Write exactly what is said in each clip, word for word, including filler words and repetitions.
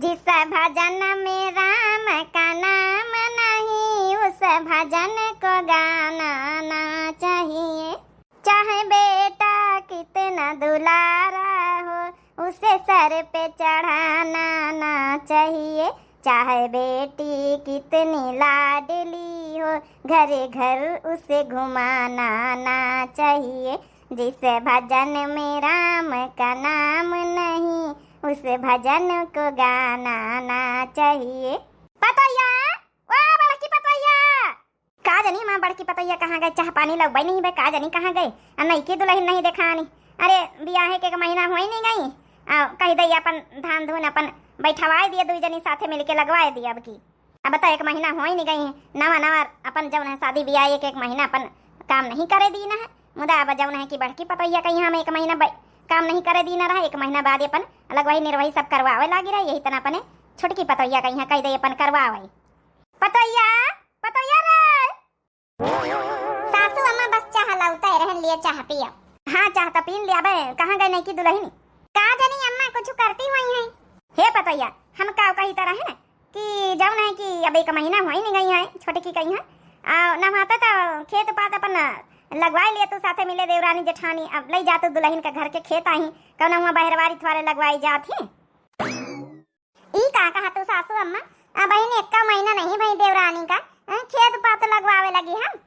जिस भजन में राम का नाम नहीं, उस भजन को गाना ना चाहिए। चाहे बेटा कितना दुलारा हो, उसे सर पे चढ़ाना ना चाहिए। चाहे बेटी कितनी लाडली हो, घर घर उसे घुमाना ना चाहिए। जिस भजन में राम का नाम नहीं, उस भजन को गाना ना चाहिए। पतोहिया, ओ बड़की पतोहिया। का जनी हमार बड़की पतोहिया कहाँ गए, चाह पानी लउबइ नहीं बे, का जनी कहाँ गए। आ नइकी दुलहिन नहीं देखानी। अरे बियाहे के एक महीना होइ नहीं गई, आ कहि दे अपन धान धून अपन बैठवाए दिए, दुइ जनी साथे मिलके लगवाए दिए। अब की, अब तो एक महीना होइ नहीं गई है, नवा नवा अपन जउन है शादी बियाह एक एक महीना अपन काम नहीं करे दीना है। मुदा अब जउन है कि बड़की पतोहिया कहीं हम एक महीना बै-, काम नहीं करे दीना रहा, एक महीना बाद अपन लगवाई निरवाई सब करवावे लागी रहे, यही तना अपने छोटकी पतोहिया कहीं कहि दे अपन करवावे। पतोहिया, पतोहिया रे। सासू अम्मा बस चाह लउते रहन, लिए चाह पियो। हाँ, चाह तो पीन लिया बे। कहाँ गए नइकी दुलहिन? का जनी अम्मा कुछ करती हुई हैं। हे पतोहिया, हम का कही तरह है ना कि जउन है कि अब एक महीना होइ नहीं गई है छोटकी कहीं है, आ नहाते तो खेत पात अपन लगवाए लिए तू साथे मिले देवरानी जेठानी, अब लइ जा तू दुलहिन के घर के खेत आही, कउनो हुआ बहरवारी थ्वारे लगवाई जात ही। ई का कहा तू सासू अम्मा? अबहिन एक्का महीना नहीं भई देवरानी का, हैं, खेत पात लगवावे लगी हम।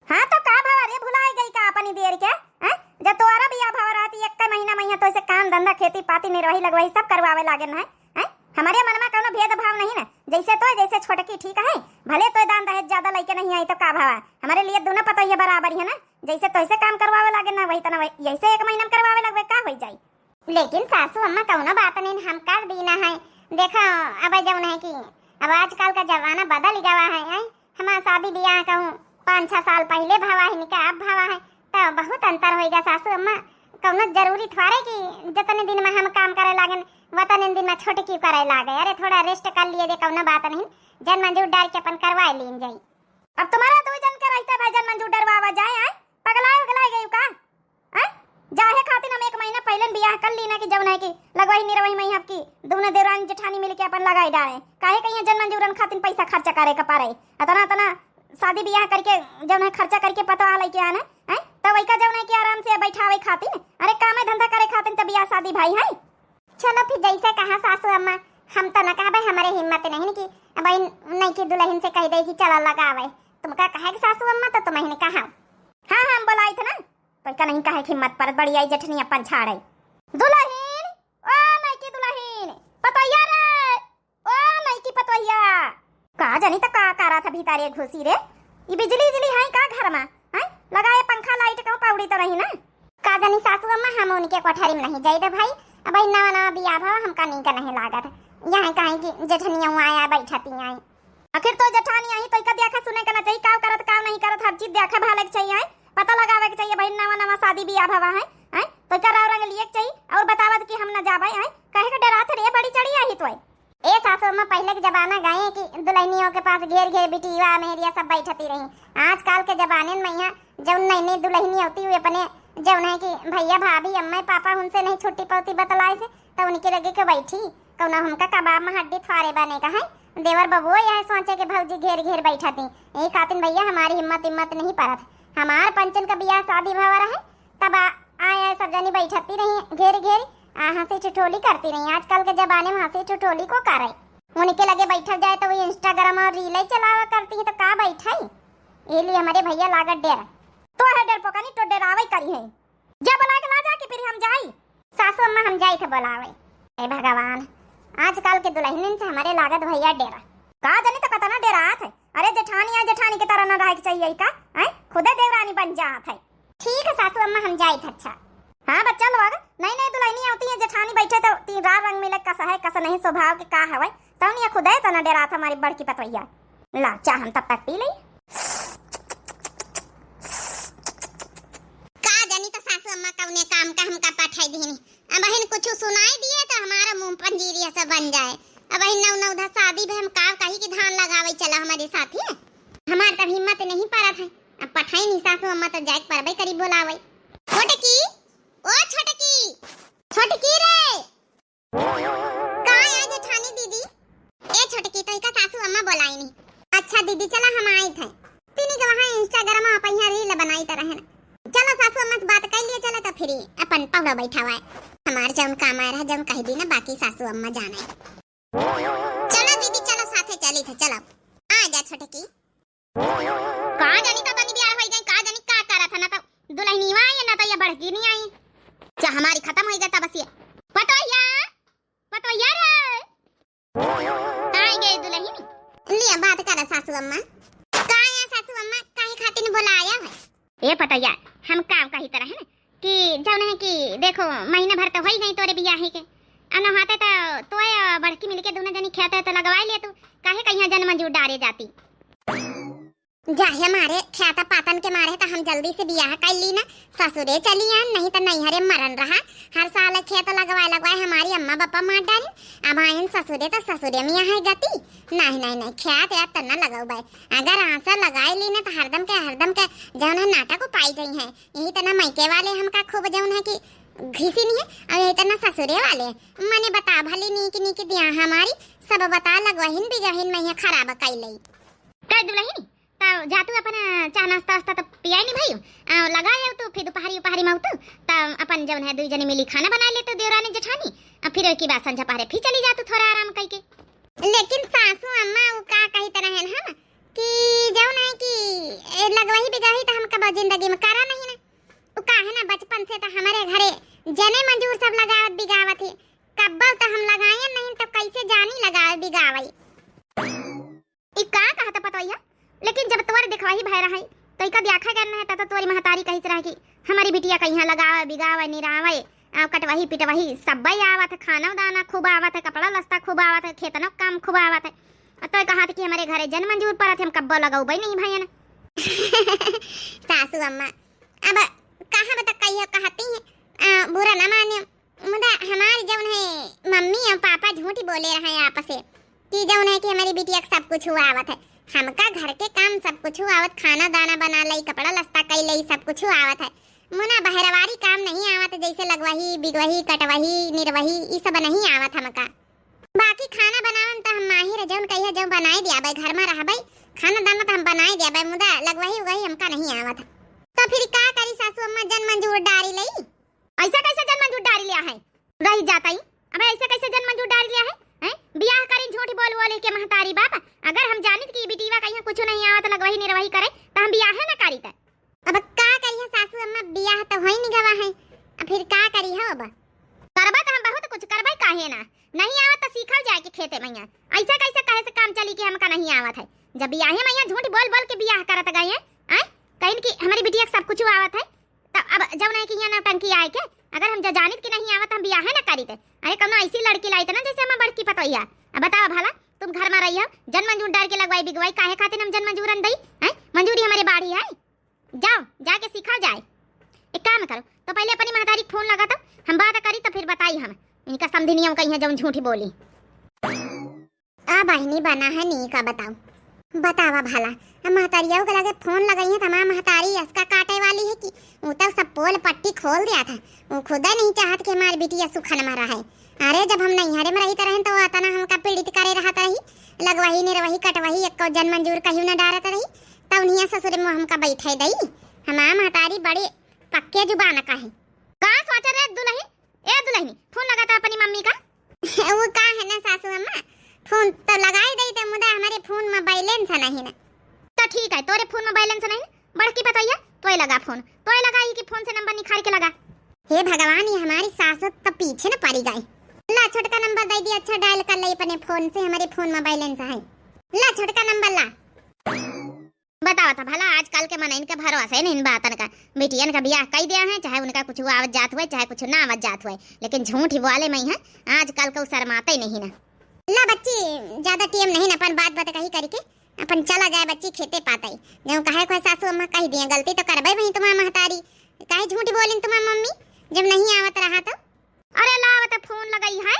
हाँ तो का भवा रे, भुलाए गई का अपनी देर के, हैं? जब तोहरा बियाह भवा रहती एक्का महीना मइहाँ तोसे काम धंधा खेती पाती निरवाही लगवाही सब करवावे लागेन है, हैं? हमरे मन में कउनो भेदभाव नहीं ना, जइसे तोय जइसे छोटकी ठीक है, भले तोय दान दहेज ज्यादा लइके नहीं आई तो का भवा, हमरे लिए दुनो पतोहिया बराबर ही है ना, जइसे तोहसे काम करवावे लागेन ना वही तना वही, यइसे एक महीना में करवावे लगबे का होइ जाई। लेकिन सासू अम्मा कउनो बात नहीं, हम कर दीना है। देखो, अब जउन है कि अब आजकल का जमाना बदल गवा है, हैं? हमार शादी बियाह कहूँ पाँच छह साल पहिले भवा है, निका अब भवा है, तो बहुत अंतर होइगा सासू अम्मा। कउनो जरूरी थोड़े कि जतने दिन में हम काम करे लागेन, वतने दिन में छोटकी करे लागे। अरे थोड़ा rest कर लिए दे, कउनो बात नहीं, जन मंजूर डार के अपन करवाए लीन जाई। अब तुम्हारा दो जन के रहते भाई जन मंजूर डरवावा जाए, हैं? पगलाए उगलाए गई का? हैं? जाहे खातिर हम एक महीना पहिले बियाह कर ली ना कि जउन है कि लगवाही निरवाही मइहाँ आपकी दुनो देवरानी जेठानी मिलके अपन लगाई डाले। काहे कहिए जन मंजूरन खातिर पैसा खर्चा करे के पड़े। अतना, अतना शादी बियाह करके जउन है खर्चा करके पतोह लइके आना, हैं? तो वही का जउन है कि आराम से बैठावे खातिर, अरे कामे धंधा करे खातिर तो बियाह शादी भाई है। चलो फिर जइसे कहा सासू अम्मा, हम तो न कहबे, हमरे हिम्मत नहीं कि अब इन नइकी दुलहिन से कहि दे कि चला लगावे। तुमका कहे कि सासू अम्मा तो तुमहिन कहा। हाँ, हाँ, हम बोलाई थे ना, तो का नहीं कहे कि हिम्मत परत बड़ी आई जेठनी अपन छाड़े। दुलहिन, ओ नइकी दुलहिन, पतोहिया रे, ओ नइकी पतोहिया। का जनी त का करा था भीतरे घुसी रे, ई बिजली उजली है का घर में, हैं? लगाए पंखा लाइट कहूँ पौड़ी तो नहीं ना। का जनी सासू अम्मा, हम उनके कोठरी में नहीं जाई दे भाई। अब ई नवा नवा बियाह भवा, हमका नीक नहीं लागत। यहाँ कहीं की जेठनिया आया बैठती आई। आखिर तो जेठानी आई तो इका देखा सुने के ना चाहिए, का करत का नहीं करत, हर चीज देखे भाले के चाहिए, हैं? पता लगावे के चाहिए भाई, नवा नवा शादी बियाह भवा है, हैं? तो इका राव रंग लिए के चाहिए और बतावत कि हम ना जाबे, हैं? कहे के डरात रे, बड़ी चढ़ी आई तो। ए सासू अम्मा, पहिले के जमाना गए कि दुलहिनियों के पास घेर घेर बिटिया मेहरिया सब बैठती रही। आजकल के जमाने में यहाँ जउन नई नई दुलहिनी होती हुई अपने जउन है कि भैया भाभी अम्मा पापा उनसे नहीं छुट्टी पौती बतलाए से, तो उनके लगे के बैठी कउनो हमका कबाब में हड्डी थ्वारे बने का है। देवर बबुओ यह सोचे के भौजी घेर घेर बैठती, यही खातिर भैया हमारी हिम्मत हिम्मत नहीं परत। हमार पंचन का बियाह शादी भवा रहे, तब आ, आए, आए सब जनी बैठती रही घेर घेर, आ, हंसी ठिठोली करती रही। आजकल के जमाने में हंसी ठिठोली को करे? उनके लगे बैठल जाए तो वो Instagram और reel ही चलावा करती है, तो का बैठाई? ये लिए हमरे भैया लागत डेर। तो है डेर पोकनी तो डेरावे करी है। जा बुलाए के ला जा कि फिर हम जाई। सासू अम्मा हम जाई थे बुलावे। ए भगवान, आजकल के दुलहिनिन से हमरे लागत भैया डेरा। का जनी तो कतना डेरात है। अरे जेठानी है, जेठानी के तरह ना रहे के चाहिए का? हैं? खुदे देवरानी बन जात है। ठीक है सासू अम्मा, हम जाइत है। अच्छा। हाँ बच्चा लोग, नई नई दुलहिनी होती है, जेठानी बैठे तो तीन रार रंग मिले, कस है कस नहीं, स्वभाव के का हवे, तौन ये खुदे तो न डेरात हमारी बड़की पतोहिया। ला चाह हम तब तक पी ले। का जानी तो सासू अम्मा कौने काम का हमका पठाई दीनी। अबहिन कुछ सुनाई दिए तो हमारा मुंह पंजीरी ऐसा बन जाए। अबहिन नौ नौ धा शादी में हम का कही कि धान लगावे चला हमारे साथ ही। हमार तब हिम्मत नहीं परत है। अब पठाई नहीं सासू अम्मा तो जाए के परबे करी बोलावे। छोटकी, ओ छोटकी, छोटकी रे। का है जेठानी दीदी? दीदी चला हम आइत है। तीनी के वहाँ Instagram में आप यहाँ reel बनाइत रहन। चला सासू अम्मा से बात कर लिए, चला तो फिर अपन पौड़ा बैठावा है। हमार जौन काम आए रहा, जौन कह दी ना, बाकी सासू अम्मा जाने। चला दीदी, चला साथे चली थे, चला। आ जा छोटकी। का जानी का तनी बियाह होई गई, का जानी का करा था ना, तो दुल्हनिया आई ना, तो ये बड़की नहीं आई। अच्छा, हमारी खत्म होई गई था बस ये। पतोहिया, पतोहिया रे। आई गई दुल्हन। लिया बात करा सासू अम्मा। का या सासू अम्मा, काहे खातिर बुलाया है? ए पतोहिया, हम का कही तरह है ना कि जौन है कि देखो, महीना भर तो होई गई तोरे बियाहे के। अन होते तो तोय बड़की मिलके दोनों जनी खेते तो लगवाई ले तू। काहे कहिया जन मंजूर डारे जाती? जाहे मारे, ख्याता पातन के मारे त हम जल्दी से बियाह कर ली ना। ससुरे चली आन, नहीं त नैहरे मरन रहा। हर साल खेत लगवाए लगवाए हमारी अम्मा बापा मार डारी। अब आयन ससुरे त ससुरे में यहाँ गति। नहीं, नहीं, नहीं, ख्यात यात त न लगाऊ बाय। अगर आशा लगाए ली ना त हरदम के, हरदम के जौन है नाटक उपाई जाई है। यही तना मायके वाले हमका खूब जौन है कि घिसिन है, और यही तना ससुरे वाले। मने बता भली नीक नीक दिया हमारी, सब बता लगवहिन बिगहिन में यहाँ खराब कैलई। कह दुल्हन, तब जा तू अपन, अ, चाह नाश्ता वास्ता तब पियाई नहीं भाई, अ, लगा ले तू, फिर दोपहरी उपहरी में तू, तब अपन जौन है दुई जने मिली खाना बना ले तू देवरानी जेठानी, अ, फिर एक ही बाद संझा पहरे फिर चली जा तू थोड़ा आराम करके। लेकिन सासू अम्मा वो का कही तरह है हम कि जौन है कि ए, लगवही बिगही तो हम कब जिंदगी में करा नहीं ना। वो का है ना बचपन से तो हमारे घरे जने मंजूर सब लगावत बिगावत है, कब्बल तो हम लगाए नहीं तो कैसे जानी लगावे बिगावे। ई का कहत पतोहिया? लेकिन जब तोर देखवाही भय रहे, तो इका व्याख्या करना है, त तो तोरी महतारी कहित रहे कि हमारी बिटिया कहिया लगावे, बिगावे, निरावे, आ, कटवही, पिटवही, सब्बै आवत है, खाना दाना खूब आवत है, कपड़ा लत्ता खूब आवत है, खेतनो काम खूब आवत है। आ तो कहा कि हमारे घरे जन मंजूर परत, हम कब्बो लगौबै नहीं भयन। सासू अम्मा, अब कहाँ बता कहियो कहती है, आ, बुरा ना मानियो। मुदा हमार जौन है मम्मी और पापा झूठ बोले रहे आपसे कि जौन है कि हमारी बिटिया के सब कुछ हुआ आवत है। हमका घर के काम सब कुछ हुआ आवत, खाना दाना बना लई, कपड़ा लत्ता कई लई, सब कुछ हुआ आवत है। मुना बहरवारी काम नहीं आवत, जैसे लगवही, बिगवही, कटवही, निरवही, ई सब नहीं आवत हमका। बाकी खाना बनावन त हम माहिर है, जौन कहिया जौन बनाए दियाबै, घर में रहबै, खाना दाना त हम बनाए दियाबै, मुदा लगवही उगवही हमका नहीं आवत। तो फिर का करी सासू अम्मा, जन मंजूर डारी लई। ऐसा कैसे जन मंजूर डारी लिया है? रही जाता ही। अबे ऐसे कैसे जन मंजूर डारी लिया है? हैं? बियाह करी झूठ बोल बोल के महतारी बाप। अगर हम जानित कि बिटीवा कहिया कुछ नहीं आवत लगवही निरवही करे, त हम बियाह ना करीत। अब का करिया सासू अम्मा, बियाह तो होई नहीं गवा है, अब फिर का करी हो अब? करबा तो हम बहुत कुछ करबे, काहे ना? नहीं आवत तो सीखल जाए कि खेते मैया। ऐसा कैसे कहे से काम चली कि हमका नहीं आवत है? जब बियाहे मैया झूठ बोल बोल के बियाह करत गए हैं, आय? कहिन कि हमारी बिटिया के सब कुछ आवत है, तब अब जब नहीं कि यहाँ नौटंकी आए के, अगर हम जो जानित कि नहीं आवत हम बियाहे ना करीत। अरे कौनो ऐसी लड़की लाइत ना जैसे हम बड़की पतोहिया। अब बताओ भला, तुम घर में रही हो, जन मंजूर डार के लगवाई बिगवाई, काहे खातिर हम जन मंजूरन दई? हैं? मंजूरी हमारे बाढ़ी है। जाओ, जाके सीखा जाए। एक काम करो, तो पहले अपनी महतारी के फोन लगा, तो हम बात करी, तो फिर बताई हम। इनका समधी नियम कहीं है, जौन झूठी बोली। आ बहिनी बना है नी का बताओ। बतावा भला, हम महतारिया के लगे फोन लगाई है, तो हमार महतारी असका काटे वाली है कि वो तो सब पोल पट्टी खोल दिया था। वो खुदा नहीं चाहत कि हमार बिटिया सुखन में रहे। अरे जब हम नैहरे में रही तो रहन, तो वो अतना हमका पीड़ित करे रहत रही, लगवही निरवही कटवही, एको जन मंजूर कहीं न डारत रही। तब उन्हीं ससुर में हमका बैठे दई। हमार महतारी बड़ी पक्के जुबान का है। का सोच रहे दुल्हन? ए दुल्हनी, फोन लगा था अपनी मम्मी का। वो का है ना सासू अम्मा, फोन तो लगाई दई थे, मुदा हमारे फोन में बैलेंस नहीं ना। तो ठीक है, तोरे फोन में बैलेंस नहीं, बड़की पतोहिया, तोय लगा फोन, तोय लगा ही कि फोन से नंबर निखार के लगा। हे भगवान, ये हमारी सासू तो पीछे न पड़ी गई। ला छोटका नंबर दे दिया, अच्छा डायल कर ले अपने फोन से, हमारे फोन में बैलेंस है। ला छोटका नंबर ला। बतावा था भला, आजकल के मनइन के भरोसे नहीं बातन का। बिटियन का बियाह कई दिया है, चाहे उनका कुछ आवत जात हुए, चाहे कुछ ना आवत जात हुए, लेकिन झूठ ही बोले में है, आजकल का उ शर्माते ही नहीं ना। ला बच्ची, ज्यादा टेम नहीं ना, अपन बात बात कही करके अपन चला जाए बच्ची खेते पाते। जब कहे को सासू अम्मा कह दिए, गलती तो करबे वही तुम्हार महतारी, काहे झूठ बोलिन तुम्हार मम्मी जब नहीं आवत रहा तो। अरे लावत फोन लगाई है।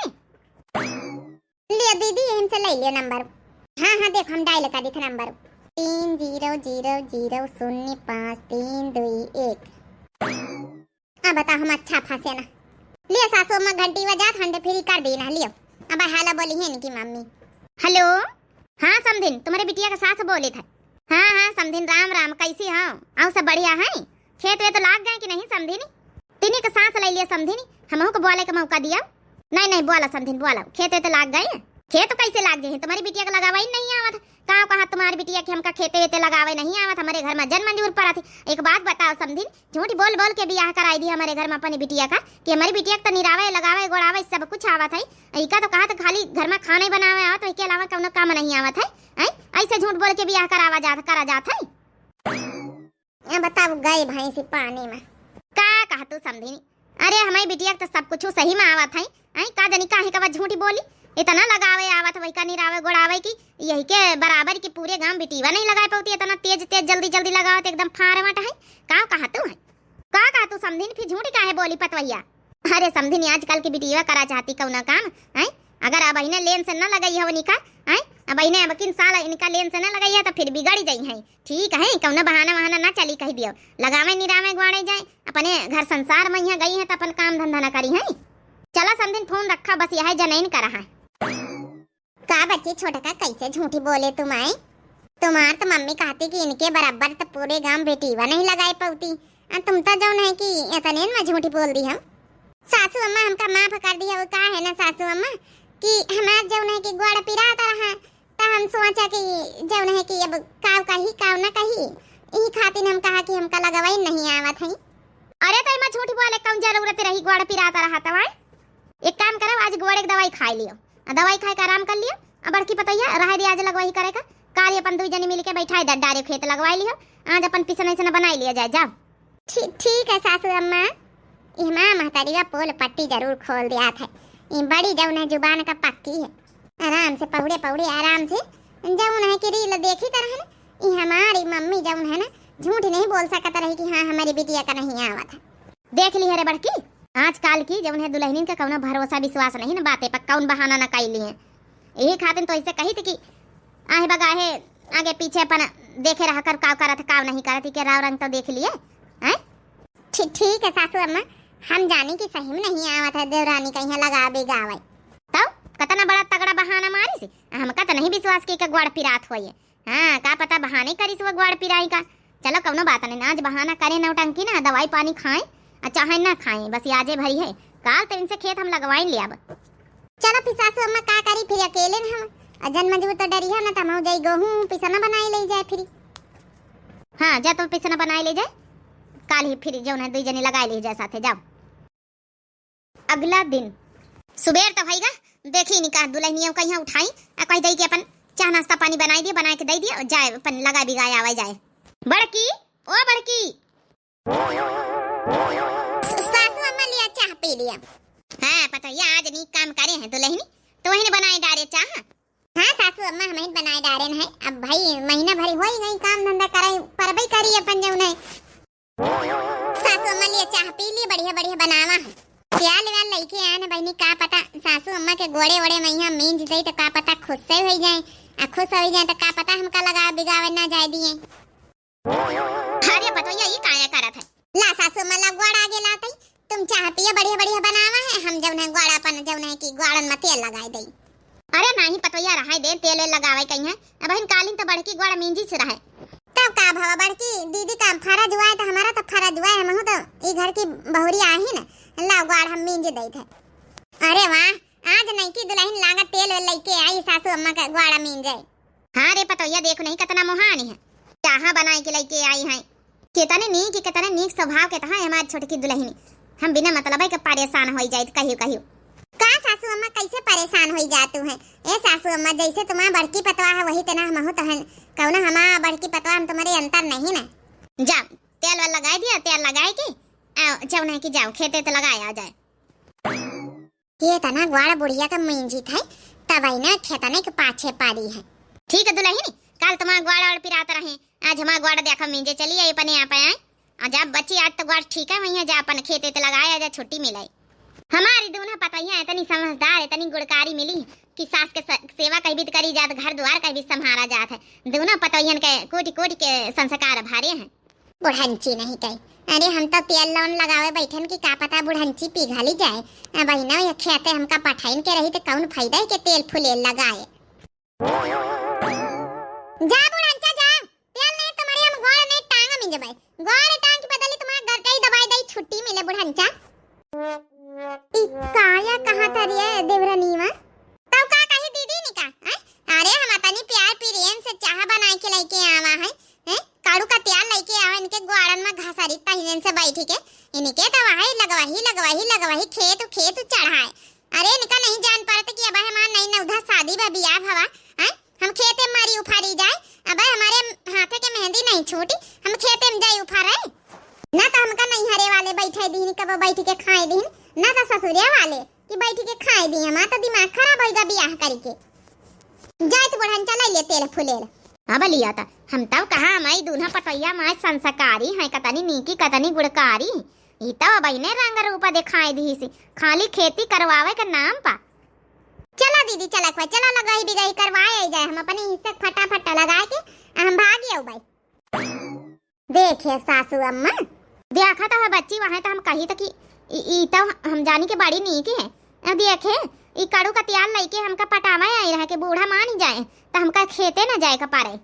लियो दीदी, इनसे ले लियो नंबर। हाँ, हाँ, देख, हम डायल कर देते नंबर। तीन जीरो जीरो जीरो शून्य पाँच तीन दुई एक। अब बता, हम अच्छा फंसे ना। लियो सासू अम्मा, घंटी बजात, हंडे फ्री कर दी ना, लियो। अब हेलो बोली है इनकी मम्मी। हेलो। हाँ समधिन, तुम्हरे बिटिया क सास बोलित है। हाँ, हाँ समधिन, राम राम, कइसी हौ? अउ सब बढ़िया है? खेत वेत लाग गए कि नहीं समधिन? तिनी क साँस लइ लिया समधिन, हमहू क बोले क मौका दिया। नहीं, नहीं, बोला समधिन, बोला, खेत वेत लाग गए? खेत कइसे लाग जाए, तुम्हरी बिटिया क लगावइ नहीं आवत। का कहा तुम्हरी बिटिया कि हमका खेते वेते लगावइ नहीं आवत, हमरे घर मा जन मंजूर परत है। एक बात बताओ समधिन, झूठी बोल बोल के बियाह कराइ दिया हमरे घर मा अपनी बिटिया क, कि हमरी बिटिया क त निरावइ, लगावइ, गोड़ावइ सब कुछ आवत है। इका तो कहत खाली घर मा खाना ही बनावइ आवत, इके अलावा कउनो काम नहीं आवत है। हैं? अइसे झूठ बोल के बियाह करावा जात, करा जात है। ए बताओ, गइ भइँसी पानी मा। का कहतू समधिन? अरे, हमरी बिटिया क त सब कुछ सही मा आवत है। हैं? का जानी काहे का झूठी बोली? इतना लगावइ आवत है, वही का निरावइ गोड़ावइ कि यही के बराबर कि पूरे गाँव बिटिवा नहीं लगाइ पउती, इतना तेज तेज जल्दी जल्दी लगावत, एकदम फारवट है। का कहतू है? का कहतू समधिन, फिर झूठी काहे बोली पतवहिया? अरे समधिन, आजकल की बिटिया करा चाहती कउनो काम, हैं? अगर अबहिने लेन से न लगइहउ निका, हैं? अबहिने अब किन साल इनका लेन से न लगइहउ त फिर बिगड़ी जइहैं। ठीक है, कउनो बहाना वहाना न चली, कहि दियो, लगावइ निरावइ गोड़ावइ जाए, अपने घर संसार मा इहाँ गई हैं त अपन काम धंधा न करिहैं। चला समधिन, फोन रखा, बस यहइ जनइन करा है। का बच्ची छोटका, कइसे झूठी बोले तुम, आए? तुम्हार त मम्मी कहती कि इनके बराबर त पूरे गाँव बिटिवा नहीं लगाइ पउती, अ तुम त जउन है कि इतने मा झूठी बोल दिहउ। सासू अम्मा, हमका माफ कर दिहउ, का है ना सासू अम्मा कि हमार जउन है कि गोड़ पिरात रहा, त हम सोचा कि जउन है कि अब काउ कही, काउ न कही, इही खातिर हम कहा कि हमका लगवइ नहीं आवत है। अरे, त एमा झूठी बोले कउन जरूरत रही, गोड़ पिरात रहा त, आए? एक काम करो, आज गोड़े क दवाई खाइ लियो, अ दवाई खाइ के आराम कर लियो। अ बड़की पतोहिया, रहइ दे आज लगवाई करे का, काल्हि अपन दुइ जनी मिलि के बइठाइ दे, डारे खेत लगवाइ लियो। आज अपन पिसना इसना बनाइ लिया जाए, जाओ। ठी-, ठीक है सासू अम्मा, इहमा महतरिया पोल पट्टी जरूर खोल दियात है। ई बड़ी जउन है जुबान क पक्की है, आराम से पौड़े पौड़े आराम से जउन है कि रील देखित रहन। ई हमारी मम्मी जउन है ना, झूठ नहीं बोल सकत रही कि हाँ, हमरी बिटिया क नहीं आवत है। देख लिहे रे बड़की, आजकाल की जउन है दुलहिनिन क कउनो भरोसा विश्वास नहीं न, बाते पर कउन बहाना न कइ लिहे। यही खातिर तो ऐसे कही थी कि आहे बगाहे आगे पीछे अपन देखे रहा कर, काव करत है, काव नहीं करत, इके राव रंग तो देख लिए, हैं? ठी-, ठीक है सासू अम्मा, हम जानी कि सही में नहीं आवत है देवरानी कहीं लगा बिगावे। तउ कतना बड़ा तगड़ा बहाना मारिस, हमका तो नहीं विश्वास कि इके गोड़ पिरात होई। हाँ, का पता बहाने करिस वो ग्वाड़ पिराई का। चलो, कउनो बात नहीं, आज बहाना करे नौटंकी ना, दवाई पानी खाएं, अ चाहे ना खाएं, बस ये आजे भरी है। काल तो इनसे खेत हम लगवाइन ले अब। चलो फिर सासू अम्मा का करी, फिर अकेले न हम, अ जन मजबूर तो डरी है ना, त हम जाई गेहूं पिसना बनाई ले जाए फिर। हाँ, जा तुम पिसना बनाई ले जाए, काल ही फिर जउन है दुई जने लगाई ले जाए साथे, जाओ। अगला दिन। सुबेर तो भइगा, देखी निका दुलहिनिया कहिया उठाई, आ कहि दई कि अपन चाह नाश्ता पानी बनाई दिया, बनाइ के दई दिया, जाए अपन लगा बिगाए आवे जाए। बड़की, ओ बड़की। स-, सासू अम्मा लिया चाह पी लिया। हाँ, पतोहिया आज नीक काम करे हैं दुलहिनी, तो वही ने बनाए डारे चाह। हाँ सासू अम्मा, हमहिन बनाए डारेन है। अब भाई महीना भरी होई गई काम धंधा करे, परबई करी अपन जउन है। सासू अम्मा लिए चाह पी ली, बढ़िया बढ़िया बनावा है। प्याल व्याल लइके आन बहिनी, का पता सासू अम्मा के गोड़े ओड़े मइहाँ मींज दई त का पता खुश से होई जाए, आ खुश होई जाए त का पता हमका लगा बिगावे ना जाए दिए। अरे पतोहिया, ई काया करत है? ला सासू अम्मा, ला गोड़ आगे लातई, तुम चाह पियो, बढ़िया बढ़िया बनावा है, हम जउन है गोड़ अपन जउन है कि गोड़न में तेल लगाए दई। अरे नाही पतोहिया, रहाई दे, तेल वेल लगावे कहीं है। अब बहिन कालिन तो बड़की गोड़ मींजी से रहे। तब का भवा बड़की दीदी का फरज हुआ है तो हमारा तो फरज हुआ है, हमहू तो ई घर की बहुरी आही न, लाओ गोड़ हम मींज दई थे। अरे वाह, आज नईकी दुलहिन लागा तेल वेल लइके आई सासू अम्मा का गोड़ मींजे। हाँ रे पतोहिया, देखो नहीं कितना मोहानी है, चाह बनाए के लइके आई हैं। केतने नीक, केतने नीक स्वभाव के तहा हमार छोटकी दुलहिनी। हम बिना मतलबे के परेशान होई जाइत कहियो कहियो। का सासू अम्मा, कैसे परेशान होई जातू हैं? ए सासू अम्मा, जैसे तुम्हार बड़की पतवा है वही तना हमहू तो हन। कउनो हमार बड़की पतवा हम तुम्हरे अंतर नहीं ना। जा, तेल वेल लगाए दिया, तेल लगाए के, आओ, जउन है कि जाओ, खेते तो लगाए आ जाए। केतना ग्वाड़ बुढ़िया का मींजित है, तबई ना खेतने के पाछे पारी है। ठीक है दुलहिनी, काल तुम्हार ग्वाड़ और पिरात रहे, आज हमार ग्वाड़ देखा मींजे चली आई अपने आप आए। आ जा बच्ची, आज तो ग्वाड़ ठीक है, वहीं जा अपन खेते ते लगाए, आजा छुट्टी मिलाई। हमारी दूना पतोहिया इतनी समझदार, इतनी गुणकारी मिली कि सास के स-, सेवा कहीं भी करी जात, घर द्वार कहीं भी संभारा जात है। दूना पतोहियन के कोटि कोटि के संस्कार भारे हैं। बुढ़ंची नहीं कही। अरे, हम तो तेल लौन लगावे बैठन कि का पता बुढ़ंची पिघली जाए। अब बहिना, ये खेते हमका पठाइन के रही तो कौन फायदा है के तेल फुले लगाए। जा बुढ़ंचा जा, तेल नहीं तुम्हारे हम गोड़ नहीं टांग मिंजबै, गोड़ टांग के बदली तुम्हारा गरटई दबाई दई छुट्टी मिले बुढ़ंचा। ई काया कहाँ तरिया देवरनीवा? तब का कही दीदी निका, हैं? अरे हम तनी प्यार प्रेम से चाह बनाए के लेके आवा है, हैं? काड़ू का त्याल लेके आवा, इनके ग्वाड़न में घसरी तहिनन से बैठी के, इनके तो वही लगवही, लगवही, लगवही, खेत, खेत चढ़ाए। अरे इनका नहीं जान पड़त कि अब हमार नई नौधा शादी बा, बियाह भवा, हैं? हम खेते मारी उफारी जाए, अब हमारे हाथे के मेहंदी नहीं छूटी, हम खेते में जाई उफारे। ना तो हमका नैहरे वाले बैठे दीन, कब बैठ के खाए दीन, ना तो ससुरे वाले कि बैठ के खाए दी। हमार तो दिमाग खराब होइगा बियाह करके। जाए तो बुढ़न चला ले तेल फुलेल। अब लिया था हम तब कहा, हमारी दूल्हा पतैया माय संस्कारी हैं, कतनी नीकी कतनी गुणकारी। ई तो बहिने रंग रूप दिखाई दी सी, खाली खेती करवावे के नाम पा। चला दीदी, चला एक बार, चला लगाई बिगाई करवाए आई जाए, हम अपने हिस्से फटाफट लगा के हम भाग आऊ भाई। देखे सासू अम्मा, देखा तो है बच्ची, वहाँ तो हम कही तो कि ई, ई तो हम जानी के बड़ी नीक है। अब देखे, ई कड़ू का त्याल लइके हमका पटावा आई रहा कि बूढ़ा मान ही जाए, तो हमका खेते न जाए का पारे।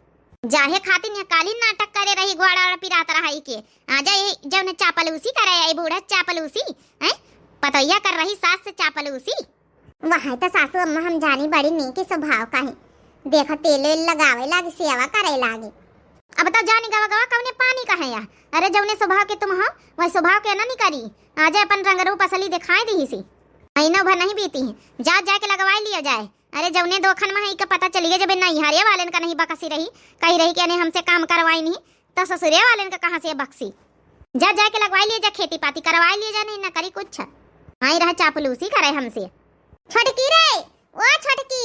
जाहे खातिर यहाँ काली नाटक करे रही, ग्वाड़ा पिरात रहा ई के। आ जाए जौन चापलूसी करे आई, बूढ़ा चापलूसी, हैं? पतैया कर रही सास से चापलूसी। वहाँ तो सासू अम्मा हम जानी बड़ी नीक स्वभाव का है। देखो तेल वेल लगावे लागी, सेवा करे लागी। अब तो जानी गवा गवा कौने पानी का है या। अरे जौने स्वभाव के तुम हो, वही स्वभाव के ना निकरी। आ जाए अपन रंग रूप असली दिखाई दी सी। महीना भर नहीं बीती है, जा जाए के लगवाई लिया जाए। अरे जौने दोखन में है, इका पता चलिए जब नैहरे वालन का नहीं बकसी रही, कही रही कि अने हमसे काम करवाई नहीं, तो ससुरे वालन का कहाँ से बकसी? जा जाए के लगवाई लिए जा, खेती पाती करवाई लिए जा, नहीं ना करी कुछ। आई रहा चापलूसी करे हमसे। छोटकी रे, ओ छोटकी।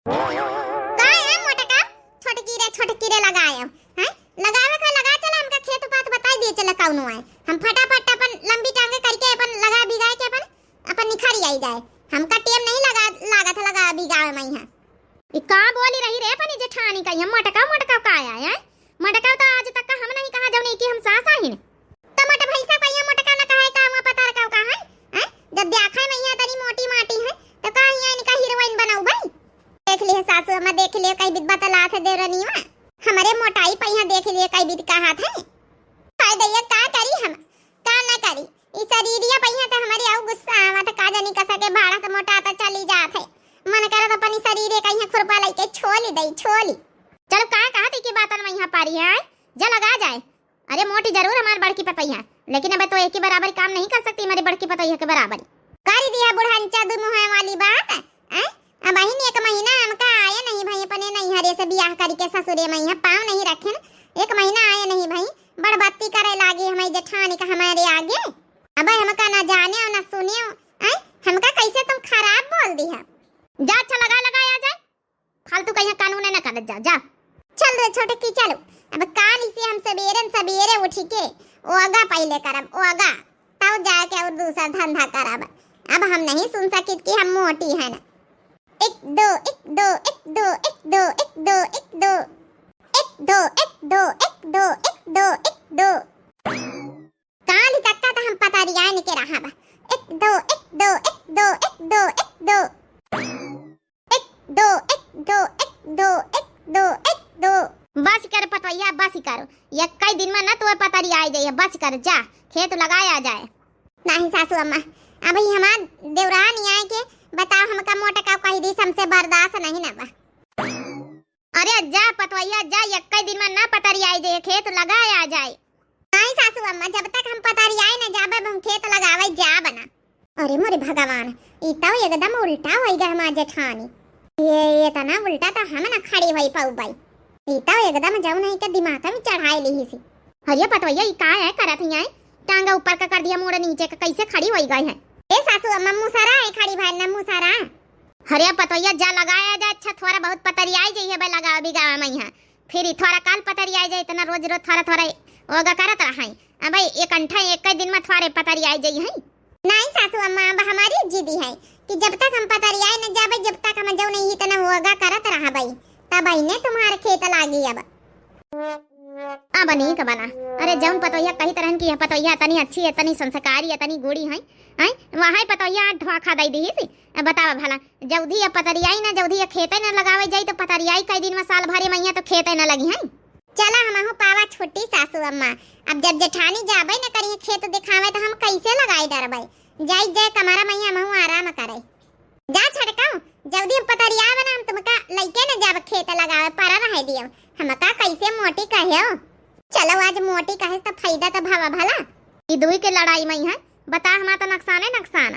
का है मोटका? छोटकी रे, छोटकी रे लगाए हम। हैं? लगावे का लगा चला, हमका खेत पात बताई दिए चला कौनो आए। हम फटाफट अपन लंबी टांगे करके अपन लगा बिगाए के अपन, अपन निखरी आई जाए। हमका टेम नहीं लगा, लागत लगा बिगावे में यहाँ। ई का बोली रही रे अपनी जेठानी का, यहाँ मोटका मोटका का आया है? मोटका तो आज तक का हम नहीं कहा जौने की हम सास आहिन। तो मोट भैंसा का यहाँ मोटका ना कहा है, का हुआ पता रखा का है? हैं? जब देखा है मैं यहाँ तनी मोटी माटी है, तो का यहाँ इनका हीरोइन बनाऊ भाई? देख लिए सासू अम्मा, देख लिए कई बित बतलात है देवरनिया। हमारे मोटाई पे यहाँ देख लिए कई बित का हाथ है। हाय दैया, का करी हम, का ना करी? ई शरीरिया पहिया त हमरे अउ गुस्सा आवत, का जानी कसा के भाड़ा त मोटा त चली जात है। मन करत अपनी शरीरे का यहाँ खुरपा लइके छोली दई, छोली। चलो का कहत है कि बातन में यहाँ पारी है, जा लगा जाए। अरे मोटी जरूर हमार बड़की पतैया, लेकिन अब तो एक ही बराबर काम नहीं कर सकती हमारी बड़की पतैया के बराबर। कर दिया बुढ़ंचा दू मुँह वाली बात, हैं? अब बहिन एक महीना हमका आए नहीं भाई, अपने नैहरे से बियाह करके ससुरे में यहाँ पाँव नहीं रखे न। एक महीना आए नहीं भाई, बड़बत्ती करे लागे हमारी जेठानी का हमारे आगे। अब हमका ना जाने और ना सुने, हैं? हमका कैसे तुम खराब बोल दी है। जा अच्छा लगा लगा आ जाए, फालतू का यहाँ कानून है ना करत जा, जा। चल रे छोटकी चलो, अब काल से हम सबेरे न सबेरे उठी के ओगा पहले करब, ओगा, तब जाके और दूसरा धंधा करब। अब हम नहीं सुन सकित कि हम मोटी है ना। एक दो, एक दो, एक दो, एक दो, एक दो, एक दो, एक दो, एक दो, एक दो, एक दो, एक दो। काल तक का तो हम पतरियाइन के रहा बा। एक दो, एक दो, एक दो, एक दो, एक दो। एक दो, एक दो, एक दो, एक दो, एक दो। बस कर पतोहिया, बस कर। ये कई दिन में ना तू पतरियाई जाइए, बस कर, जा, खेत लगाया जाए। नहीं सासू अम्मा, अभी हमार देवरानी आए के बताओ, हमका मोटका कही दी, हमसे बर्दाश्त नहीं ना बा। अरे जा पतोहिया जा, यक्कै दिन में ना पतरियाई जाए, खेत लगाया जाए। नहीं सासू अम्मा, जब तक हम पतरियाए न जाबे, हम खेत लगावे जाब ना। अरे मोरे भगवान, ई तो एकदम उल्टा होई गए हमार जेठानी। ये, ये तना उल्टा तो हम ना खड़ी होई पाउबई। ई तो एकदम जौन है के दिमाग में चढ़ाई ली सी। अरे पतोहिया, ई का है करत हियाँ? टांगा ऊपर का कर दिया, मूड़ नीचे का, कैसे खड़ी होई गई है? ए सासू अम्मा, मुसरा है खड़ी भाई ना, मुसरा। अरे पतोहिया जा लगाया जा, अच्छा थोड़ा बहुत पतरियाई जाइए बे लगावे बिगावे में यहाँ। फिर ई थोड़ा काल पतरियाई जाए, इतना रोज रोज थोड़ा थोड़ा ओगा करत रहा है। अब एक अंठा एक दिन में थोड़े पतरियाई जाई है। नहीं सासू अम्मा, अब हमारी जिद है कि जब तक हम पतरियाए न जाबे, जब तक हम जौन ही इतना ओगा करत रहबे, तब ही ने तुम्हारे खेत लागी अब। अब नीक बना। अरे जौन पतोहिया कहित रहन कि यह पतोहिया इतनी अच्छी है, इतनी संस्कारी, इतनी गोड़ी है, हैं? वहाँ पतोहिया आज धोखा दई दिहिस। अब बतावा भला, जौधी अब पतरियाई ना, जौधी अब खेते ना लगावे जाई तो पतरियाई कई दिन में, साल भरे मइया तो खेते ना लगिहैं। चला हमहू पावा छुट्टी सासू अम्मा, अब जब जेठानी जाबे न करिहैं खेत देखावे तो हम कैसे लगाई डरबे। जाई जाए कमरा मइया हमहू आराम करे। जा छड़काऊ, जल्दी हम पतरियाब ना, हम तुमका लइके न जाब खेत लगावे, परा रहे दियो। हमका कैसे मोटी कहेउ। चलो आज मोटी कहेस त फायदा त भवा भला। ई दुई के लड़ाई मइहाँ बता, हमार त नुकसाने नुकसान।